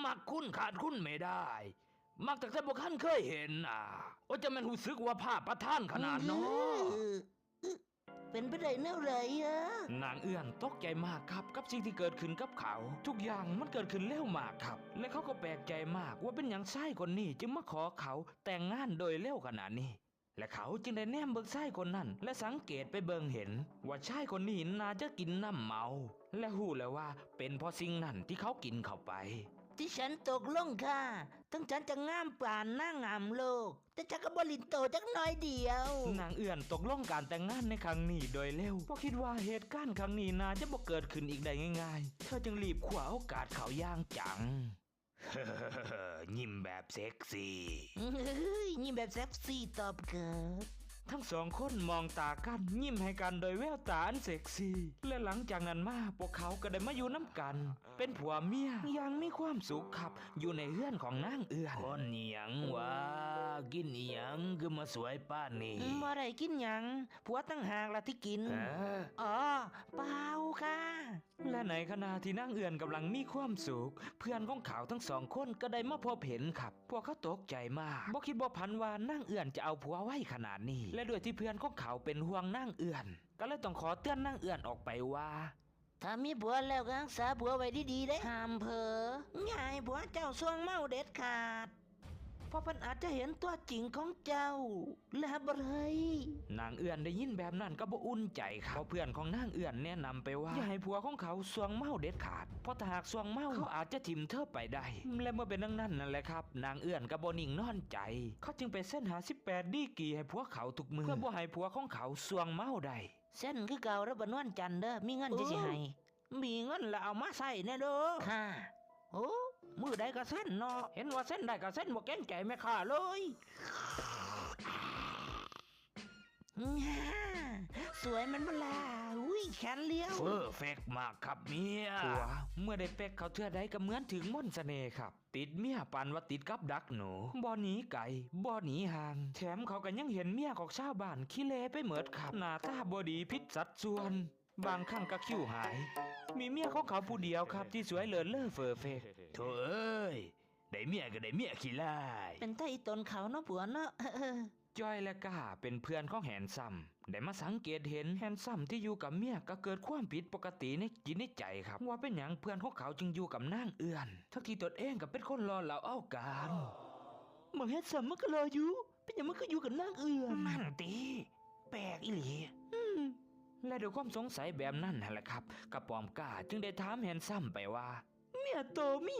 ມັກຄຸນຂາດຄຸນໄມ່ໄດ້ ມັກຕັ້ງແຕ່ບໍ່ທັນເຄີຍເຫັນນາ. ໂອ້ ຈະແມ່ນຮູ້ສຶກວ່າພາປະທານຂະໜາດເນາະ. ເປັນໄປໄດ້ແນວໃດອະ? ນາງເອື້ອນຕົກໃຈມາກຄັບກັບສິ່ງທີ່ເກີດຂຶ້ນກັບເຂົາ. ທຸກຢ່າງມັນເກີດຂຶ້ນເລັວມາກຄັບ ແລະ ເຂົາກໍແປກໃຈມາກວ່າເປັນຫຍັງຊາຍຄົນນີ້ຈຶ່ງມາຂໍເຂົາແຕ່ງງານໂດຍເລັວຂະໜາດນີ້. ແລະ ເຂົາຈຶ່ງໄດ້ແນມເບິ່ງຊາຍຄົນນັ້ນ ແລະ ສັງເກດໄປເບິ່ງເຫັນວ່າຊາຍຄົນນີ້ໜ້າຈະກິນນ້ຳເມົາ ແລະ ຮູ້ແລ້ວວ່າເປັນເພາະສິ່ງນັ້ນທີ່ເຂົາກິນເຂົ້າໄປ. ທີ່ສັນຕົກລົງຄ່າ ເຖິງສັນຈະງາມປານນາງງາມໂລກ ແຕ່ສັນກໍບໍ່ຫຼິ້ນໂຕຈັກໜ້ອຍດຽວ. ນາງເອື້ອນຕົກລົງການແຕ່ງງານໃນຄັ້ງນີ້ໂດຍເລັວ ເພາະຄິດວ່າເຫດການຄັ້ງນີ້ໜ້າຈະບໍ່ເກີດຂຶ້ນອີກໄດ້ງ່າຍໆ. ເທີຈຶ່ງລີບຄວ້າໂອກາດເຂົ້າຢ່າງຈັງ. ຍິ້ມແບບເຊັກຊີ. ຍິ້ມແບບເຊັກຊີຕອບເກີບ. ທັງສອງຄົນມອງຕາກັນ ຍິ້ມໃຫ້ກັນໂດຍແວວຕາອັນເຊັກຊີ ແລະ ຫຼັງຈາກນັ້ນມາ ພວກເຂົາກໍໄດ້ມາຢູ່ນຳກັນເປັນຜົວເມຍຢ່າງມີຄວາມສຸກຄັບ ຢູ່ໃນເຮືອນຂອງນາງເອື້ອນ. ຄົນອີ່ຫຍັງຫວາ? ກິນອີ່ຫຍັງຄືມາສວຍປານນີ້? ບໍ່ໄດ້ກິນຫຍັງ ຜົວຕ່າງຫາກລະທີ່ກິນ. ອໍ ເປົ່າຄ່ະ. ແລະ ໃນຂະນະທີ່ນາງເອື້ອນກຳລັງມີຄວາມສຸກ ເພື່ອນຂອງເຂົາທັງສອງຄົນກໍໄດ້ມາພົບເຫັນຄັບ. ພວກເຂົາຕົກໃຈມາກ ບໍ່ຄິດບໍ່ຝັນວ່ານາງເອື້ອນຈະເອົາຜົວໄວຂະໜາດນີ້ ແລະ ດ້ວຍທີ່ເພື່ອນຂອງເຂົາເປັນຫ່ວງນາງເອື້ອນ ກໍເລີຍຕ້ອງຂໍເຕືອນນາງເອື້ອນອອກໄປວ່າ ຖ້າມີຜົວແລ້ວກໍຮັກສາຜົວໄວ້ດີໆເດ້ ຫ້າມເຜີ ຢ່າໃຫ້ຜົວເຈົ້າສ່ວງເມົາເດັດຂາດ ເພາະເພິ່ນອາດຈະເຫັນຕົວຈິງຂອງເຈົ້າ ແລະ ຮັບບໍ່ໄດ້. ນາງເອື້ອນໄດ້ຍິນແບບນັ້ນກໍບໍ່ອຸ່ນໃຈຄັບ ເພາະເພື່ອນຂອງນາງເອື້ອນແນະນຳໄປວ່າ ຢ່າໃຫ້ຜົວຂອງເຂົາສ່ວງເມົາເດັດຂາດ ເພາະຖ້າຫາກສ່ວງເມົາ ເຂົາອາດຈະຖິ້ມເທີໄປໄດ້. ແລະ ເມື່ອເປັນດັ່ງນັ້ນນັ້ນແຫຼະຄັບ ນາງເອື້ອນກໍບໍ່ນິ່ງນອນໃຈ ເຂົາຈຶ່ງໄປເຊັນ ຫ້າສິບແປດດີກຣີໃຫ້ຜົວເຂົາທຸກມື້ ເພື່ອບໍ່ໃຫ້ຜົວຂອງເຂົາສ່ວງເມົາໄດ້. ເຊັນຄືເກົ່າເດີ ບໍ່ນວນຈັນເດີ ມີເງິນຈັ່ງຊິໃຫ້. ມີເງິນລະເອົາມາໃຊ້ແດ່ເດີ. ໂອ້ ມື້ໃດກໍເຊັນເນາະ ເຫັນວ່າເຊັນໄດ້ກໍເຊັນ ບໍ່ເກງໃຈແມ່ຄ້າເລີຍ. ສວຍແມ່ນບໍ່ລະ? ອຸ້ຍ ແຂນລຽວ. ເຟີເຟັກມາກຄັບເມຍ. ຜົວເມື່ອໄດ້ເປັກເຂົາເທື່ອໃດກໍເໝືອນຖືກມົນສະເໜ່ຄັບ ຕິດເມຍປານວ່າຕິດກັບດັກໜູ ບໍ່ໜີໄກ ບໍ່ໜີຫ່າງ ແຖມເຂົາກໍຍັງເຫັນເມຍຂອງຊາວບ້ານຂີ້ເລໄປໝົດຄັບ ໜ້າຕາບໍ່ດີ ຜິດສັດສ່ວນ. ບາງຄັ້ງກໍຄິ້ວຫາຍ ມີເມຍຂອງເຂົາຜູ້ດຽວຄັບທີ່ສວຍເລີດເລີເຟີເຟັກ. ໂທ້ເອີຍ ໄດ້ເມຍກໍໄດ້ເມຍຂີ້ລ້າຍ. ເປັນຕາອີ່ຕົນເຂົາເນາະຜົວເນາະ. ຈອຍ ແລະ ກ້າ ເປັນເພື່ອນຂອງແຮນຊຳ ໄດ້ມາສັງເກດເຫັນແຮນຊຳທີ່ຢູ່ກັບເມຍກໍເກີດຄວາມຜິດປົກກະຕິໃນຈິດໃນໃຈຄັບ ວ່າເປັນຫຍັງເພື່ອນຂອງເຂົາຈຶ່ງຢູ່ກັບນາງເອື້ອນ ທັງທີ່ຕົນເອງກໍເປັນຄົນຫຼໍ່ເຫຼົ່າເອົາການ. ບັກແຮນຊຳມັນກໍຫຼໍ່ຢູ່ ເປັນຫຍັງມັນຄືຢູ່ກັບນາງເອື້ອນ? ນັ້ນຕິ ແປກອີ່ຫຼີ. ແລະ ດ້ວຍຄວາມສົງໄສແບບນັ້ນຫັ້ນແຫຼະຄັບ ກະປອມກ້າຈຶ່ງໄດ້ຖາມແຮນຊຳໄປວ່າ ເມຍໂຕມີ